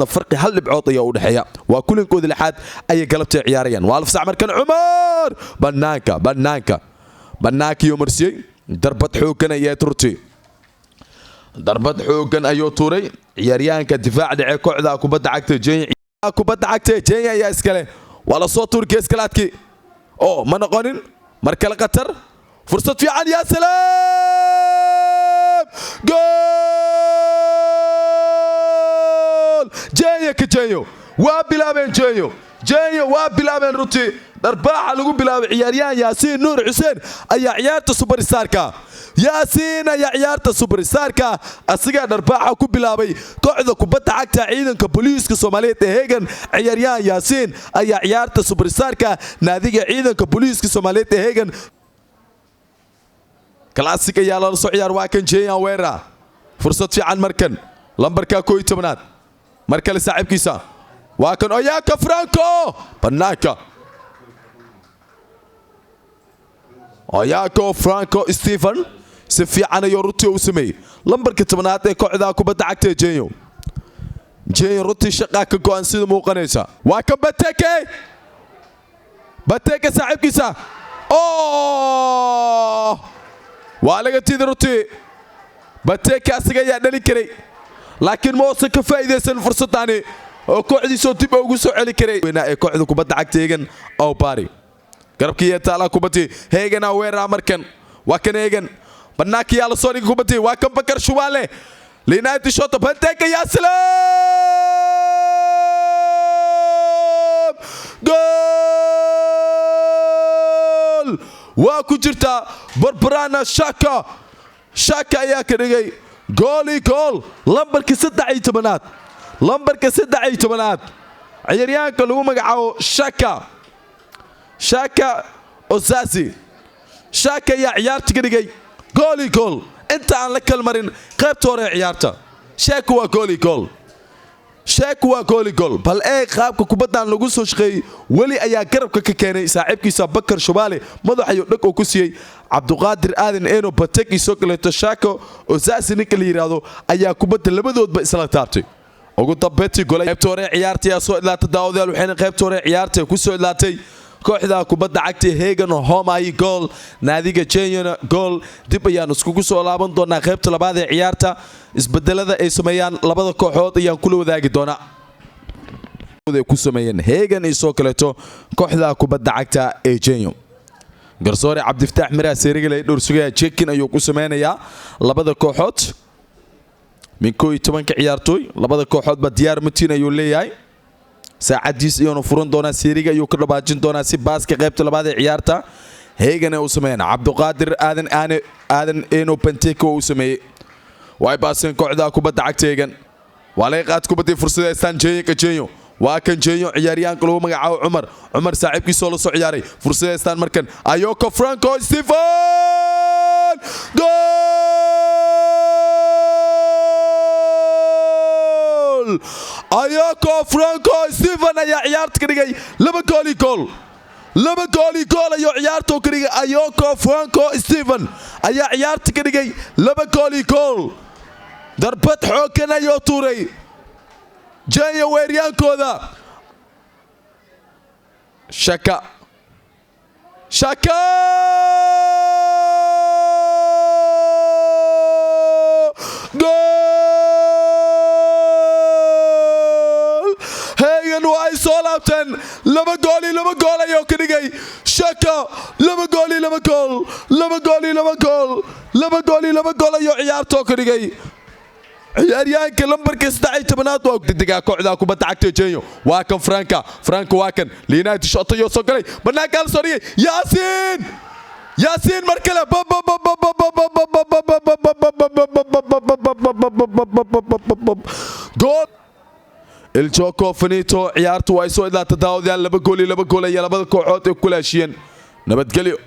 Farqi hal dhibcood ayaa u dhexeeya. Waa kulankoodii lixaad ayay galabtay ciyaarayaan. Waa alfsac markan. Cumar banaanka, banaanka, banaankiiyuu marsiyey. Darbad xooggan ayaa turtay, darbad xooggan ayuu tuuray ciyaaryahanka difaac dhece kooxda kubadda cagta Jenya. Kubadda cagta Jenya ayaa iskale. Waa la soo tuuri geeskalaadkii oo ma noqonin. Mar kale khatar, fursad fiican, yaa salaam, gool! Jenya ka Jenyo waa bilaabeen, Jenyo, Jenyo waa bilaabeen runtii. Dharbaaxa lagu bilaabay ciyaaryahan Yaasiin Nuur Xuseen ayaa ciyaarta superstarka, Yaasiin ayaa ciyaarta superstarka asigaa dharbaaxa ku bilaabay kooxda kubadda cagta ciidanka booliiska Soomaaliyeed ee Hegan. Ciyaaryahan Yaasiin ayaa ciyaarta superstarka naadiga ciidanka booliiska Soomaaliyeed ee Hegan. Classic ayaa lala soo ciyaar. Waa kan Jeyan Wera, fursad fiican markan, lambarka 11aad, mar kale saaxiibkiisa. Waa kan Oyaka Franco, banaanka. Oyako Franco Stephen si fiican ayuu runtii u sameeyey, lambarka 10aad ee kooxda kubadda cagta ee Jenyo. Jenyo runtii shaqaa ka go'an sida muuqanaysa. Waa kan Bateke, Bateke saaxiibkiisa, oh, waa laga tiidi runtii. Bateke asiga ayaa dhali karay, laakiin ma uusan ka faa'iidaysan fursaddaani oo kooxdiisoo dib ugu soo celi karay ee kooxda kubadda cagta Hegan. Awbari garabkii taala kubadii Heegana weeraa markan. Waa kan Hegan, banaanka yaa la soo dhigay kubadii. Waa kan Bakar Shubaale, Linaati shota, Banteka, yaa salaam, gool! Waa ku jirtaa barbarana. Shaka, Shaka ayaa ka dhigay gooli gool. Lambarka 13aad, lambarka 13aad, ciyaaryahanka lagu magacaabo Shaka, Shaka Osasi, Shaka ayaa ciyaarta ka dhigay gooli gool inta aan la kalmarin qaybta hore ee ciyaarta. Sheeku waa gooli gool, sheeku waa gooli gool. Bal eeg qaabka kubaddan lagu soo shaqeeyey. Weli ayaa garabka ka keenay saaxiibkiisa Bakar Shubaale, madaxayuu dhag oo ku siiyey Cabduqaadir Aadan Eno Bateki. Soo kaleeto Shako Osasi ninka la yidhaahdo ayaa kubadda labadoodba isla taabtay ugu dambeyntii golay. Qaybta hore ciyaarta ayaa soo idlaatay, daawadayaal, waxayna qaybta hore ciyaarta ku soo idlaatay kooxda kubadda cagta Hegan Homay gool, naadiga Jenyona gool. Dib ayaan iskugu soo laaban doonaa qaybta labaad ee ciyaarta. Isbedelada ay sameeyaan labada kooxood ayaan kula wadaagi doonaa ay ku sameeyeen Hegan iyo soo kaleeto kooxda kubadda cagta ee Jenyo. Garsoore Cabdifataax Miraas Seerigalay dhowr sugaya jekin ayuu ku sameynayaa labada kooxood min 11-ka ciyaartooy. Labada kooxoodba diyaar matiin ayuu leeyahay. Saacadiis ayuuna furan doonaa, seeriga ayuu ka dhabaajin doonaa si baaska qaybta labaad ee ciyaarta Heegana uu sameeyaan. Cabduqaadir Aadan Aane Aadan Eno Benteke uu sameeyey. Way baaseen kooxda kubadda cagta Hegan. Waa laga qaad kubaddii, fursada haystaan Jeeyo Jenyo. Waa kan Jenyo, ciyaaryahanka lagu magacaabo Cumar. Cumar saaxiibkiisoo la soo ciyaaray, fursada haystaan markan. Ayoko Franco Stephen, gool! Ayoko Franco Stephen ayaa ciyaarta ka dhigay laba gool iyo gool. Laba gool iyo gool ayuu ciyaarta ka dhigay. Ayoko Franco Stephen ayaa ciyaarta ka dhigay laba gool iyo gool. Darbad xooggan ayuu tuuray Jenya weeryaankooda. Shaka, Shaka, gool! Hegan waa ay soo laabteen. Laba gool iyo laba gool ayuu ka dhigay Shaka. Laba gool iyo laba gool, laba gool iyo laba gool, laba gool iyo laba gool ayuu ciyaartoo ka dhigay ciyaaryahanka lambarka 13aad. Waa degdegaa kooxda kubadda cagta Jenyo. Waa kan Franka, Franka, waa kan Liinaati shotayoo soo galay, banaanka la soo dhigay. Yaasiin, Yaasiin mar kale, gool! Iljoko Finito. Ciyaartu waa ay soo idlaata, daawadayaal. Laba gool iyo laba gool ayaa labada kooxood ay ku kula heshiiyeen. Nabadgelyo.